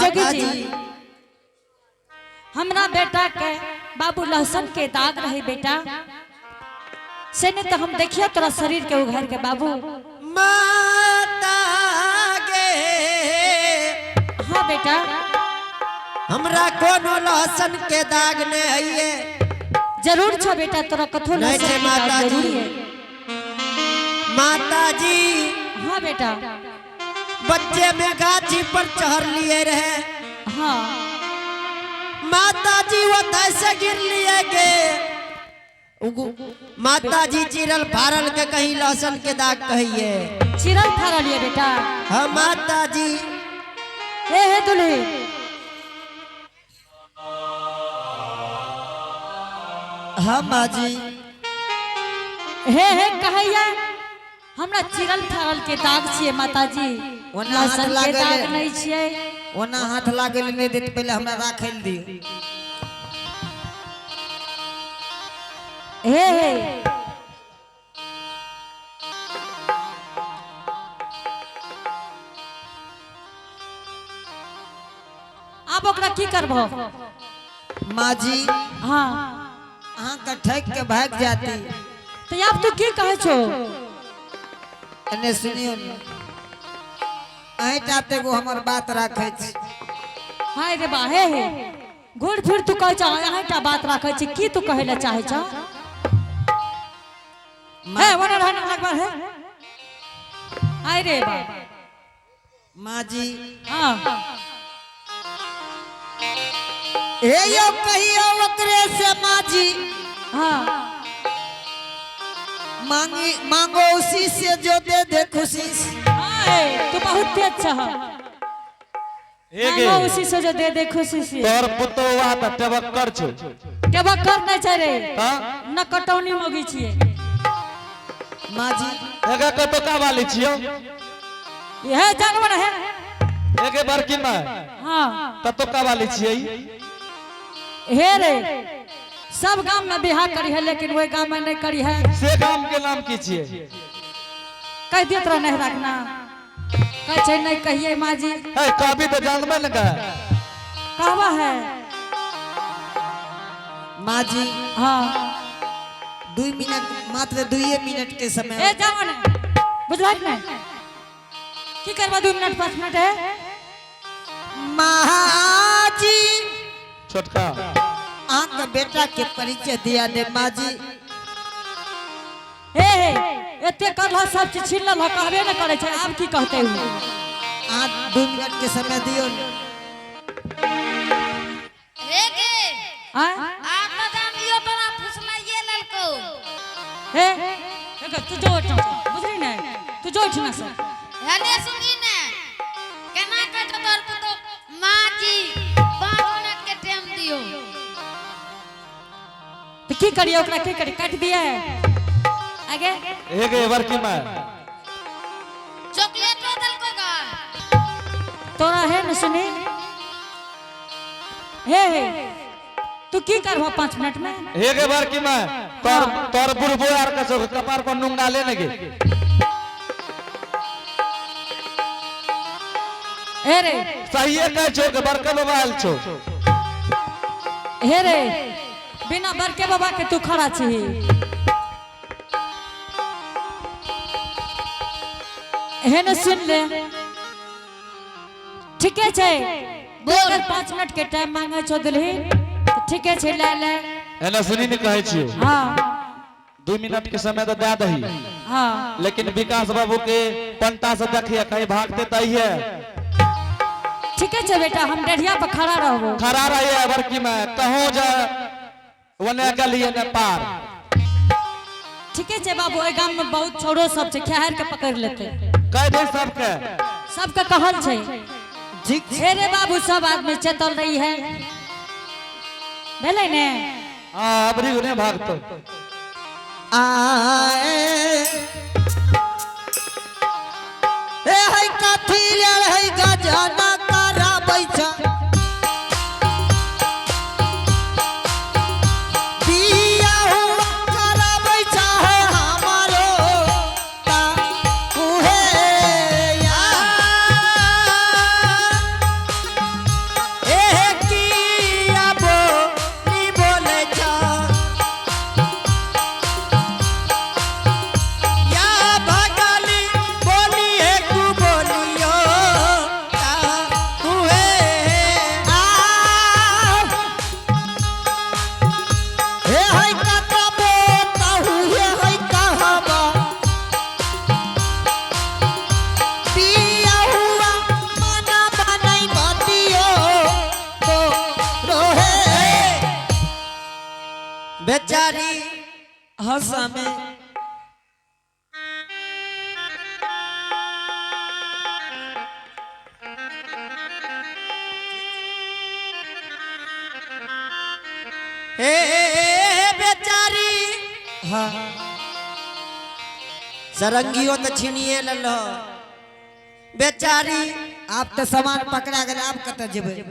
जोगी माता जी जी। हमरा बेटा के बाबू लहसुन के दाग रहे बेटा से नहीं तो हम देखिए तोरा शरीर के उघार के बाबू। माता गे। हाँ बेटा। हमरा कोनो लहसुन के दाग नहीं है। जरूर छो बेटा, तोरा कथो नहीं लहसुन छै के दाग माता जी। जरूर है। माता जी। हाँ बेटा। बच्चे में गाछी पर चढ़ लिए रहे। हाँ। माता जी वो से गिर लिए गे। माता जी चिरल फारल के कहीं लहसुन के दाग कहिए। चिरल फारल ये बेटा। हाँ माता जी। हे हे दुल्ही। हाँ माँ जी। हे हे कहैया हमरा चिरल फारल के दाग छिए माताजी। ओना हाथ लहसुन के लागल दाग है। नहीं छिए। ओना हाथ लागल नहीं देत, पहले हमरा राखल दियो। हे हे आब ओकरा की करबो? माँ जी। हाँ। अहाँ के ठक के भाग जाती। तो आब तू की कहै छो? एने सुनियो ने, अहीं टा ते एगो हमर बात राखै छी। हाय रे बा, हे हे घूर फिर तू कहै छौ अहीं टा बात राखै छी, की तू कहै लए चाहै छौ? हे ओने रहने लगबा हे। हाय रे बा। माँ जी। हाँ। हे यो कहियो ओकरे से माँ जी। हाँ। मांगी मांगो उसी से जो दे दे खुशी से। हाय तू बहुत तेज छह। हे गे। मांगो उसी से जो दे दे खुशी से। तोर पुतौआ त टेबक्कर छौ। टेबक्कर नहीं छै रे। हाँ? न कटौनी मोगी छिए। माँ जी। एगे कतौ का वाली छियौ? यह जानवर है। एगे बड़की माय। हाँ। कतौ का वाली छियै? हे रे सब गांव में बियाह करी है लेकिन वही गांव में नहीं करी है। से गाम के नाम की छियै? कह दियो तोरा नहीं रखना, कह छै नहीं कहिए माँ जी। है कहबी त जानबे न कह। कहवा है। माँ जी। हाँ। 2 मिनट, मात्र 2 मिनट के समय। ए जाओ ने बुझलक नहीं की करबा 2 मिनट 5 मिनट है। माँ जी। छोटका। अहाँ के बेटा के परिचय दिया दे माँ जी। हे हे एते करल सब चीज छीन लल कहबे न करे छै, आब की कहते हो? अहाँ 2 मिनट के समय दियो ने। हे गे। आय? आब तऽ जानियो तोरा फुसलाइए लेलकौ। हे हे तू जो उठ बुझली ने, तू जो उठना से। हेने सुनी ने केना कहै छौ तोहर पुतोह माँ जी 5 मिनट के टाइम दियो। तो की करिए ओकरा, की करी, काट दिए आगे? एगे बड़की माय। चॉकलेटो देलकौ गा। तोरा है न सुनी, हे हे तू की करबो 5 मिनट में? एगे बड़की माय, तोर तोर बुढ़बो आर के कपार पर नुंगा ले ने गे। हे रे। सहिए कहै छौ के बड़का बाबा आयल छौ। हे रे बिना बड़के बाबा के तू खड़ा छी। हे न सुन ले, ठीके छै बोल। 5 मिनट के टाइम मांगे छौ दुल्ही तऽ ठीके छै ले ले। एना सुनी ने कहै छियौ। हाँ। 2 मिनट के समय तो दे दही। हाँ। लेकिन विकास बाबू के पंटा से देखिए कहीं भागते तो है। ठीके छै बेटा, हम डेढ़िया पर खड़ा रहबो। खड़ा रहिए बड़की में, कहूँ जा ओने गलिए ने पार। ठीके छै बाबू, एहि गाम में बहुत छोरो सब छै, खेहार के पकड़ लेते। कह दे सबके। सबके कहल छै। ठीक। हे रे बाबू सब आदमी चेतल रही है, भेलै ने? हाँ अबरी ने भागतो। आए ए है कथी लेल है गजना कराबै छ बिया हुआ कराबै छ हो हमारो ता उहे या। हाँ स्वामी। हे बेचारी। हाँ। सरंगियों तो छीनिए ललो बेचारी। आप तो सामान पकड़ा गए, आप कत जेबै?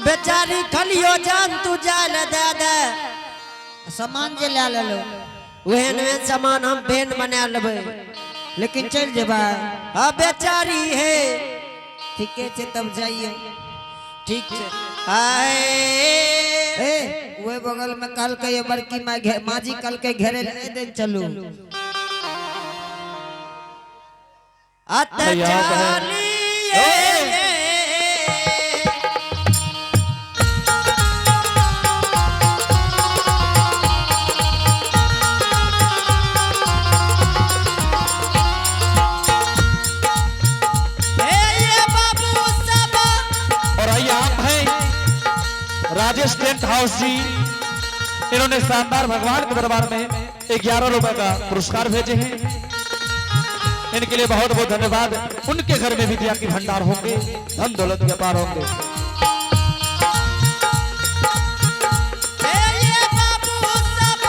बेचारी खलियो जान तू जाल दे दे। सामान जे ले लेलो। ओहन ओहन सामान हम भेन बना लेबै। लेकिन चल जेबै? हाँ बेचारी हे। ठीके छै, तब जाइए, ठीक छै। आए। ए ओए बगल में कहलकै ये बड़की माय माजी कहलकै घेरे ले देन चलू। अत भैया कहे। चलिए। हे ये बाबू सब। और आइए आप हैं राजेश टेंट हाउस जी, इन्होंने शानदार भगवान के दरबार में 11 रुपए का पुरस्कार भेजे हैं। इनके लिए बहुत बहुत धन्यवाद। उनके घर में विद्या के भंडार होंगे, धन दौलत व्यापार होंगे। हे ये बाबू सब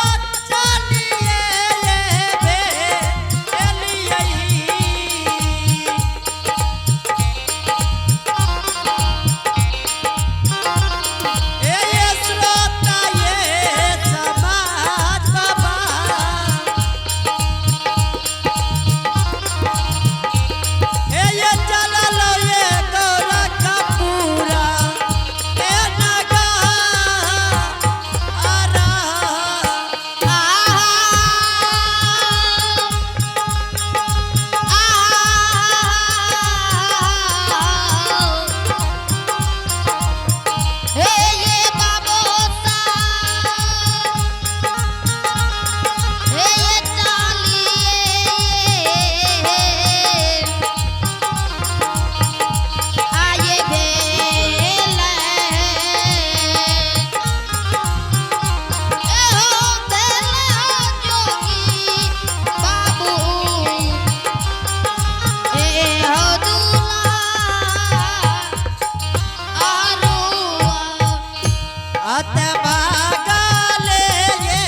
चलिए ये बे ए ये श्रोता ये समाज बाबा। ए ये चलल ये गोरखपुरा ए नगा आरा। हे ये बाबू सा, हे ये चालिए, आये भेल ए हो भेल जोगी बाबू, ए हो दूल्हा आरुआ। अत भागले ये।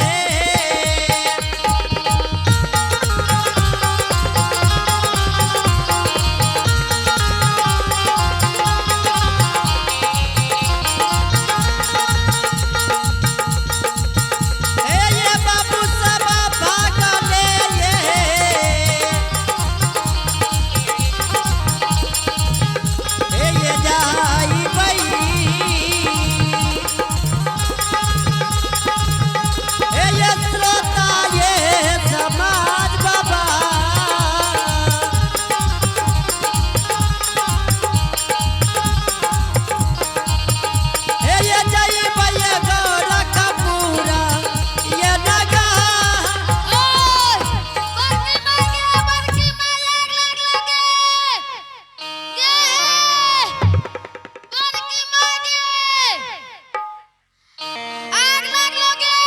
हे ये बाबू सब भागले ये। हे ये जाई बई। हे ये श्रोता ये समाज बाबा। हे ये जाई बई गोरखपुरा ये नगा। ओय बड़की माय गे, बड़की माय आग लाग लगे गे, बड़की माय गे आग लाग लगे,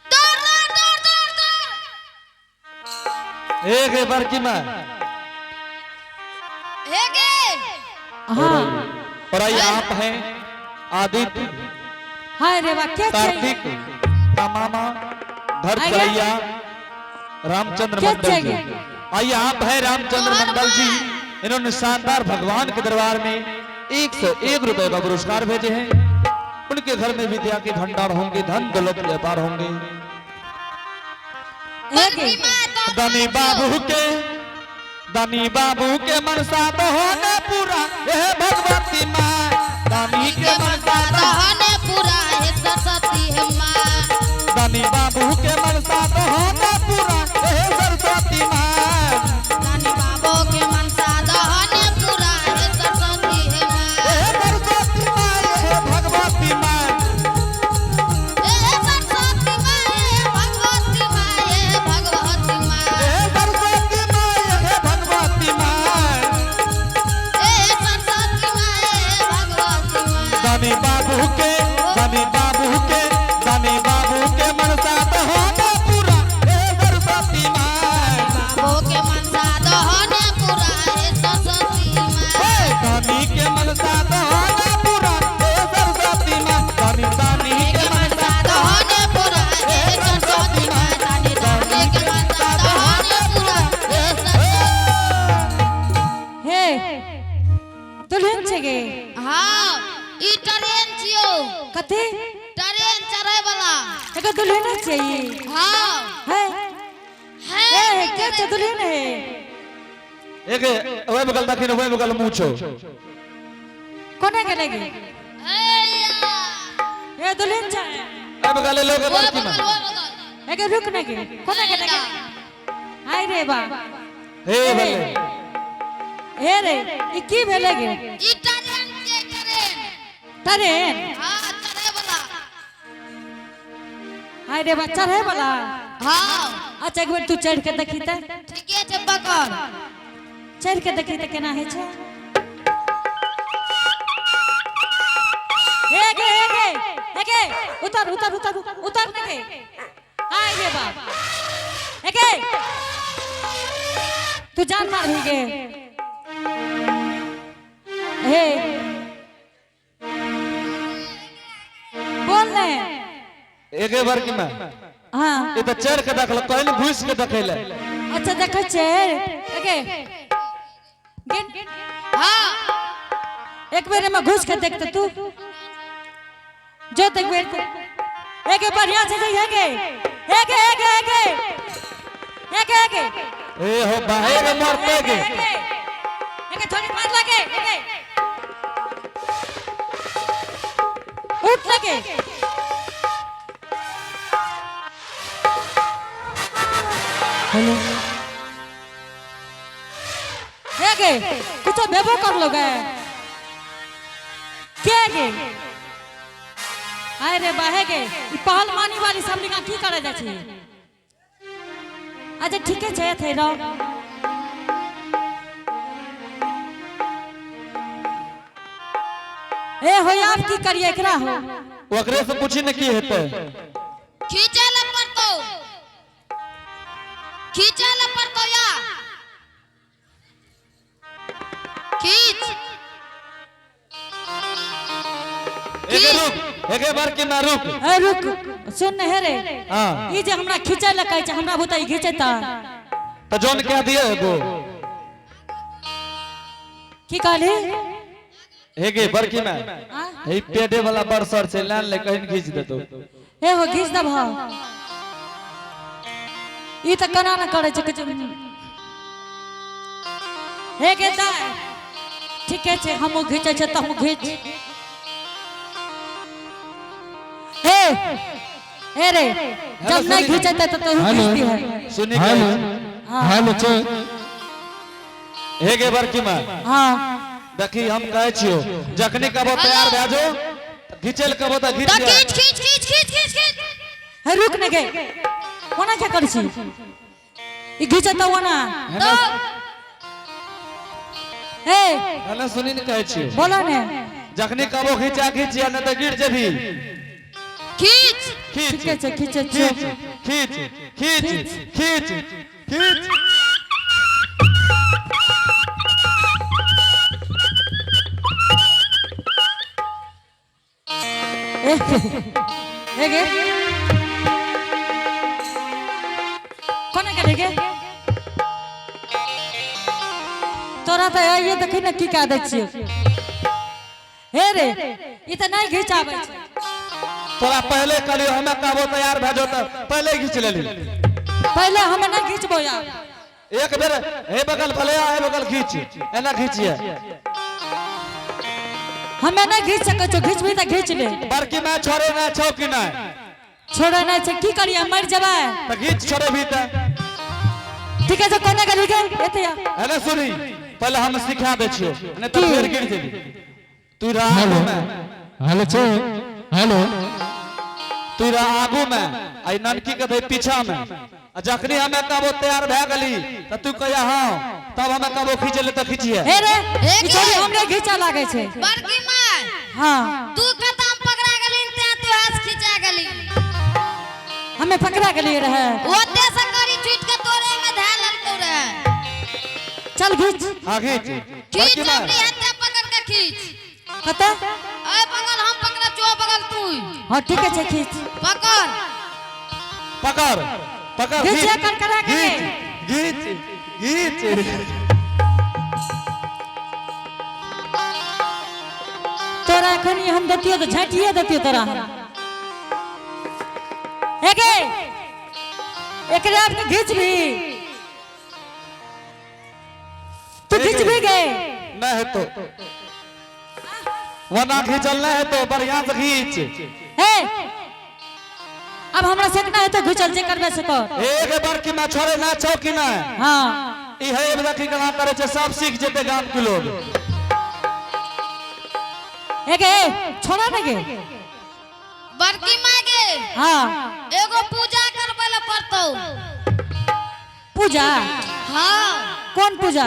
दौड़ दौड़ दौड़ दौड़ दौड़। एक है बड़की माँ। हे गे। हाँ। और आइए आप हैं आदित्य हाय रे बा, क्या चाहिए? कार्तिक का मामा घर आइए। चलैया रामचंद्र क्या मंडल जी। चाहिए? आइए आप है रामचंद्र मंडल जी, इन्होंने शानदार भगवान के दरबार में 101 रुपए का पुरस्कार भेजे हैं। उनके घर में विद्या के भंडार होंगे, धन दौलत व्यापार होंगे। हे गे। बड़की माय दौड़। दानी बाबू के, दानी बाबू के मनसा तो होने पूरा यह भगवती माँ। दानी के मनसा तो दहने पूरा हे सरस्वती हे माँ। दानी बाबू के मनसा तो होने पूरा यह सरस्वती माँ। दानी बाबू के मनसा दहने पूरा हे सरस्वती हे माँ। यह सरस्वती माँ, यह भगवती माँ। ए सरस्वती माँ, ए भगवती माँ, ए भगवती माँ। यह सरस्वती माँ, यह भगवती माँ। ए सरस्वती माँ, ए भगवती माँ। दानी बाबू बाबू के, दानी बाबू के, दानी बाबू के मनसा तो हो ना पूरा हे सरस्वती माँ। बाबू के मनसा दहो ने पूरा हे सरस्वती माँ। हे दानी के मनसा तो हो ना पूरा हे सरस्वती माँ। दानी दानी के मनसा दहो ने पूरा हे सरस्वती माँ। दानी दानी के मनसा दहो ने पूरा हे सरस्वती। हे दुल्हन छे गे? हाँ, ई ट्रेन छियो। कथी? ट्रेन चढ़े वाला। एगो दुल्हन छे ई? हाँ। है? है। ए के छे दुल्हन है? एक ओए बगल दखिन, ओए बगल मुछो। कोना गेले गे? हे या। ए दुल्हन छे। ओए बगल लोग ओए बड़की बगल, माँ। ओए बगल। एगे रुक न गे, कोना गेले गे? हाय रे बा। हे बल्ले। हे रे, ई की भेले गे? ई ट्रेन छियै, ट्रेन। ट्रेन? हाँ, चढ़े वाला। हाय रे बा, चढ़े वाला? हाँ। अच्छा, एक बेर तू चढ़ के देखी त। ठीके छै, पकड़। चढ़ के देखी त केना होइ छै। हे गे, हे गे, हे गे, उतर उतर उतर उतर न गे। हाय रे बा, हे गे, तू जान मार भी गे। हे बोल ने। एके बार की माँ। हाँ। ये तो चढ़ के देखल, कहीं घुस के देखैले। अच्छा, देखै छै। एगे गिन। हाँ। एक बेर में घुस के देखते तू जो तक बेर एगे बढ़िया से जाइए। एगे एगे एगे एगे एगे एगे। ए हो बाहर मरते गे। एगे थोड़ी मार लगे। एगे उठ लगे। हेलो, एगे कुछ बेबो कर लोगे के गे? आय रे बाहे गे, ई पहलवानी वाली सब निका की करे जाइ छै? अच्छा, ठीके छै, एथे रह। ए हो, आब की करिए एकरा हो? ओकरे से पूछी न की हेतै। खींचे ला पड़तो, खींचे ला पड़तो या खींच। एके रुक, एके बार की माँ रुक। ए रुक, सुन ने हे रे। हाँ। ई जे हमरा खींचे ला कहै छै, हमरा बुता ई खींचता? तो जोन कह दिए एगो। की कहली? हेगे बड़की माँ। हाँ? हे पेडे वाला बड़ सर छै, लान ले, कहीं खींच देतो। ए हो, घीच दब। ई त कना न करे छै किछु। हे गे दाय, ठीके छै, हमहूँ घीचै छै त हमहूँ घीच। हे हे रे, जब नहीं घीचते तो तू हेलो। घीच दी है। सुनी। हेलो। हाँ। हेलो छे। हेगे बड़की माँ। हाँ। देखी, हम कहै छियो, जखनी कबो तैयार भए जो, घिचल कबो त घिच तो लिअ। खींच खींच खींच खींच खींच खींच। हे रुक न गे, ओना क्या करै छी? ई घीचता ओना। तो हे। हेलो, सुनी ने, कहै छियो। बोलो ने। जखनी कबो खींचा खींचिया, नहीं तो गिर जेबी। खींच। खींच। ठीके छै, खींचै छियो। खींच खींच खींच खींच खींच। ए ए गे, कोना गेले गे? तोरा तऽ आइए देखी ने की कह दै छियौ। हे रे, ई तऽ नहि घिचाबै छै। तोरा पहले कहलियो, हमे कहबो तैयार भए जो तऽ पहले घींच लेली। पहिले हम नहि घिचबो यार। एक बेर हे बगल भले आ, हे बगल खींच, एना खींचिए। हमे नहि घीच सकै छियौ, घिचबी तऽ घीच ले। बड़की माय, छोड़े ना छौ कि नहीं? छोड़े नहि छै, की करिए, मरि जेबै? तऽ घींच, छोड़े भी तऽ। ठीक है, कोने गेली गे? एते आ। है सुनी, पहले हम सिखा दै छियो, नहीं तऽ फेर गिर जेबी तू। रह आगू हेलो। में। हेलो छे, हेलो। तू रह आगू में, आई ननकी के दे पीछा में। आ जखनी हमे कहबो तैयार भए गेली तऽ तू कहिया हाँ, तब हमे कहबो खींचे ले तऽ खींचिए। हे रे, हे ई छोड़ी गे। हमरे घीचा लागै छै। बड़की माय। हाँ। तू खतम। हमें पकड़ा के लिए रहे। ओते से करी छूट के तोरे में धैल ललकौ रहे। चल घीच। हाँ खींच। खींच। बड़की माँ। अपनी हाथ पकड़ के खींच। कतऽ? अय बगल हम पकड़ा चो बगल तू। हाँ ठीक है, खींच। पकड़। पकड़ पकड़। घीच, खींच। कर करा के। घीच घीच घीच। तोरा एखन हम देतियो तो झाँटिए देतियो तोरा। एगे एकरे आपके घीच भी, तू घीच भी गए। नहीं है तो वना खींचल नहीं है तो बढ़िया से खींच। हे अब हमरा से ना है तो घिचल जे करबे से कर। एक बार की ना छोड़े ना छौ की ना। हाँ। ई है एक देखी केना करे छै, सब सीख जेते गाम के लोग। एगे छोड़ा ना गे। बड़की माय गे। हाँ। एगो पूजा करबै लए पड़तौ। पूजा? हाँ। कौन पूजा?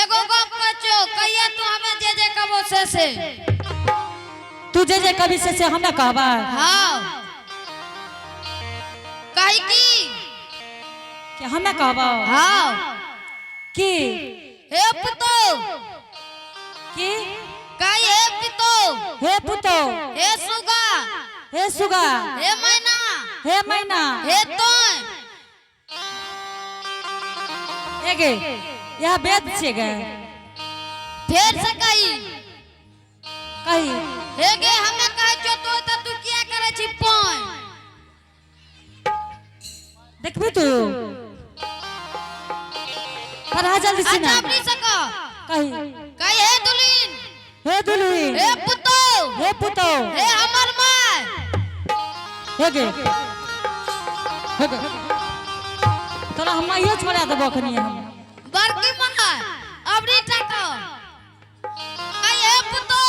एगो गप कहै छियौ, कहिया तू हमें जे जे कहबो से से। तू जे जे कभी से हमें कहबा? हाँ। कही की? कि हमें कहबा? हाँ। की? हे पुतो। की? कही हे पुतो। हे पुतो। हे सुगा। हे सुगा। हे मैना। हे मैना। हे तोय। एगे यह वेद छे गे। फेर से कही। कही। हे गे हमें कहै छियौ तो त तू किया करै छी पोय? देखबी तू पढ़ा जल्दी से ना। अच्छा अपनी से कह। कही। कही हे दुलिन। हे दुलिन। हे पुतो। हे पुतो। हे हमर my. हे गे हे गे तोरा हम माइयो छोड़ा देबो अखनी हम। बड़की my अबरी टाको। कही हे पुतो।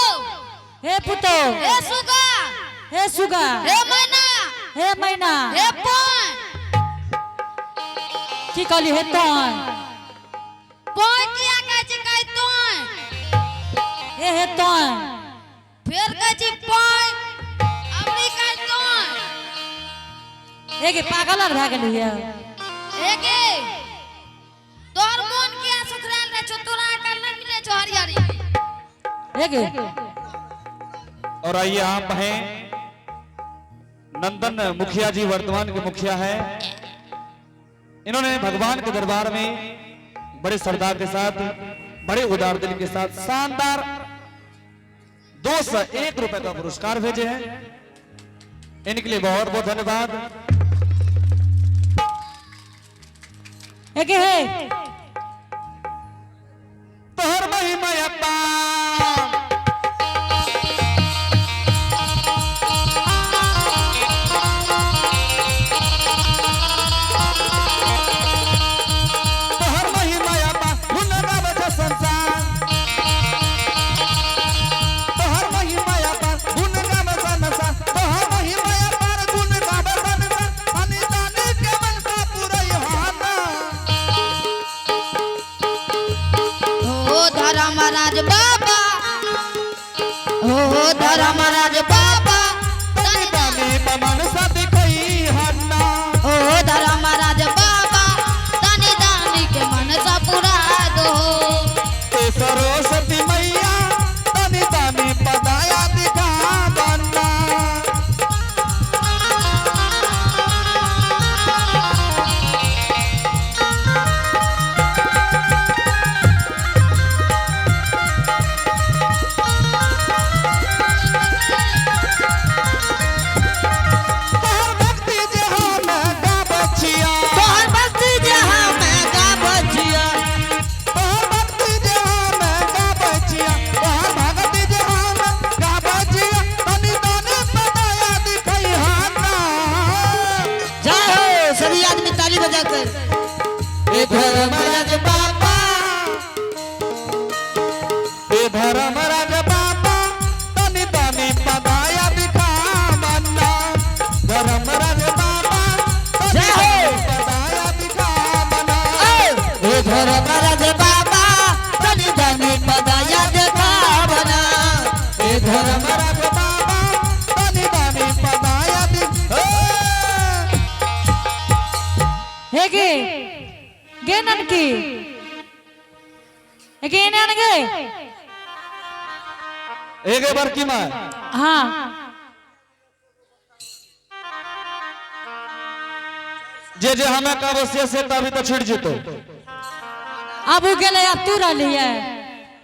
हे पुतो। हे सुगा। हे सुगा। हे मैना। हे मैना। हे पोय। की कहली हे तोय? पोय किया कहै छी? कही तोय। हे हे तोय। फेर कहै छी पोय। अबरी कही तोय। हे गे पागल आर भए गेली है। हे गे तोहर मोन किया सुखरायल रहे छौ? तोरा आकर नहीं मिले छौ हरियरी। हे गे। और आइए आप हैं नंदन मुखिया जी, वर्तमान के मुखिया हैं। इन्होंने भगवान के दरबार में बड़े श्रद्धा के साथ, बड़े उदार दिल के साथ शानदार 201 रुपए का पुरस्कार भेजे हैं। इनके लिए बहुत बहुत धन्यवाद। एगे हे तोहर महिमा अपार। तोहर महिमा अपार, गुण गाबै छै संसार। तोहर महिमा अपार, गुण गाबै संसार। तोहर महिमा अपार, गुण गाबै संसार। दानी दानी के मनसा पुरैहाना। ओ धर्मराज बाबा, ओ धर्मराज बाबा, दानी दानी मनसा दिखैहाना। ओ धर्मराज बाबा, दानी दानी के मनसा पुरा दो। ए सरस्वती मैया, दानी दानी पदाया दिखा बन्ना। तोहर भक्ति जे हम गाबै छिया। तोहर भक्ति जे हम गाबै छिया। तोहर भक्ति जे हम गाबै छिया। तोहर भक्ति जे हम गाबै छिया। दानी दानी पदाया दिखैहाना। जय हो, सभी आदमी ताली बजाकर। ए धर्मराज बाबा, ए धर्मराज बाबा, तनी तनी पदाया दिखा मन्ना। धर्मराज बाबा, तनी जय हो। तनी पदाया दिखा मन्ना। ए धर्मराज बाबा, तनी तनी पदाया देखा बना। ए धर्मराज बाबा, तनी तनी पदाया दिखा। गे गे ननकी गे नन गे। एक बार की माँ। हाँ। जे जे हमें कहबो से तभी तो छूट जेतो। अब उ गेलै, अब तू रहली है।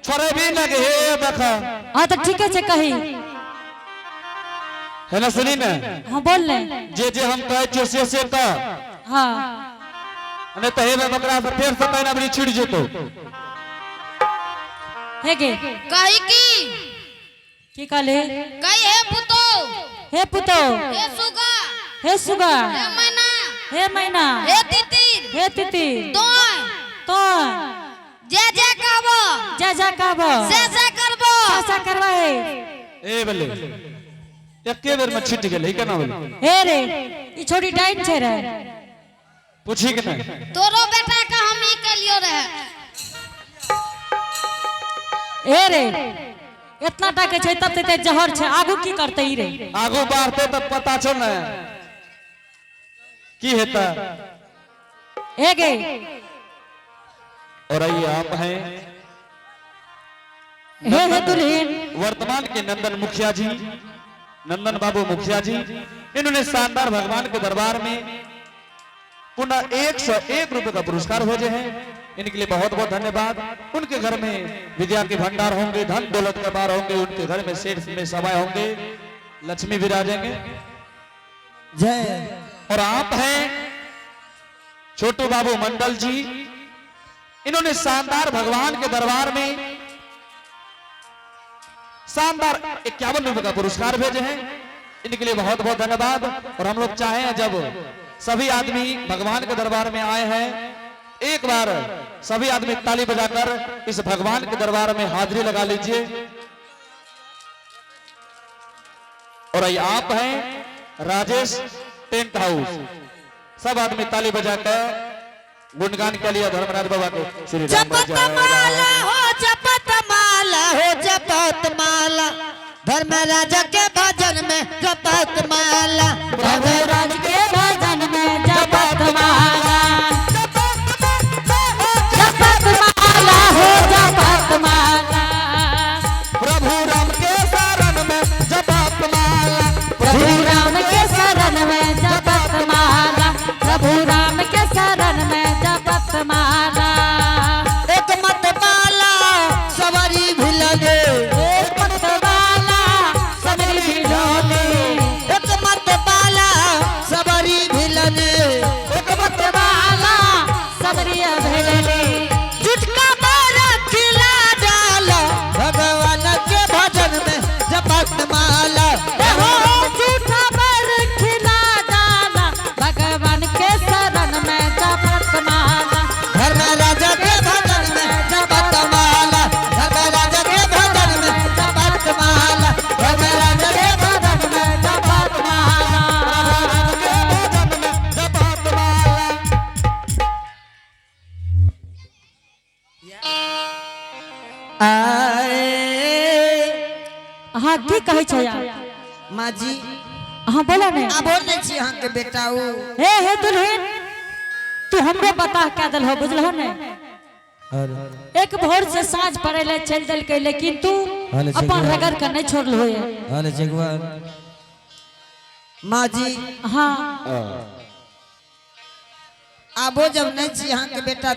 छोड़े भी ना गे, हे देखा। हाँ तो ठीक है, कही। है ना, सुनी ना। हाँ, बोल ले। जे जे हम कहै छियो से कह। हाँ। नहीं तो हे बकरा से फेर से कहना बड़ी छूट जेतो। हे गे। कही की? की कहले? कही हे पुतो। हे पुतो। हे सुगा। हे सुगा। हे मैना। हे मैना। हे तितिर। हे तितिर। तोय। तो। जे जे कहबो। जा जा कहबो। से करबो। से करबा है। ए बल्ले, एके बेर में छूट गेलै, केना भेलै? हे रे, ई छोरी डाइन छै रे। पूछी के नहीं? तोरो बेटा के हम ई कलियो रहे। हे रे, इतना टा के छै तब ते जहर छै, आगू की करते ई रे? आगू बढ़ते तब पता छौ ने की हेता। हे गे। और आइए आप हैं हे हे दुल्हन। वर्तमान के नंदन मुखिया जी, नंदन बाबू मुखिया जी, इन्होंने शानदार भगवान के दरबार में पुनः 101 रुपए का पुरस्कार भेजे हैं। इनके लिए बहुत बहुत धन्यवाद। उनके घर में विद्या के भंडार होंगे, धन दौलत के बार होंगे, उनके घर में सेठ में सवाए होंगे, लक्ष्मी विराजेंगे। जय। और आप हैं छोटू बाबू मंडल जी, इन्होंने शानदार भगवान के दरबार में शानदार 51 रुपए का पुरस्कार भेजे हैं। इनके लिए बहुत बहुत धन्यवाद। और हम लोग चाहें जब सभी आदमी भगवान के दरबार में आए हैं, एक बार सभी आदमी ताली बजाकर इस भगवान के दरबार में हाजिरी लगा लीजिए। और ये आप हैं राजेश टेंट हाउस, सब आदमी ताली बजाकर गुणगान के लिए धर्मराज बाबा को श्री राम जपत जय माला राम। हो जपत माला हो जपत माला, धर्मराज के भजन में जपत माला। धर्मराज के भजन में जपत माला, जपत माला हो जपत माला। प्रभु राम के शरण में जपत माला। प्रभु राम के शरण में जपत माला, प्रभु राम के शरण में जपत माला। एक मत माला सवारी भिलने। एक मत माला सवारी भिलने। एक मत माला सवारी भिलने। एक मत माला सवारी भिलने। झुटका मारा खिला डाला, भगवान के भजन में जपत माला। हो झूठा पर खिला डाला, भगवान के शरण में जपत माला। धर्मराज के भजन में जपत माला, धर्मराज के भजन में जपत माला, धर्मराज के भजन में जपत माला। के भजन में जपत माला। आए। अहाँ की कहै छै यार? माँ जी। अहाँ बोला ने। आबो नहीं छी अहाँ के बेटा उ। हे हे दुल्हन, तू हमरो बता कह दल हो, बुझलहो ने? एक भोर से साँझ पड़े ले चल देलकै, लेकिन तू अपन रगड़ के नहीं छोड़लहो ये। माँ जी। हाँ। आबो जब नहीं छी अहाँ के बेटा।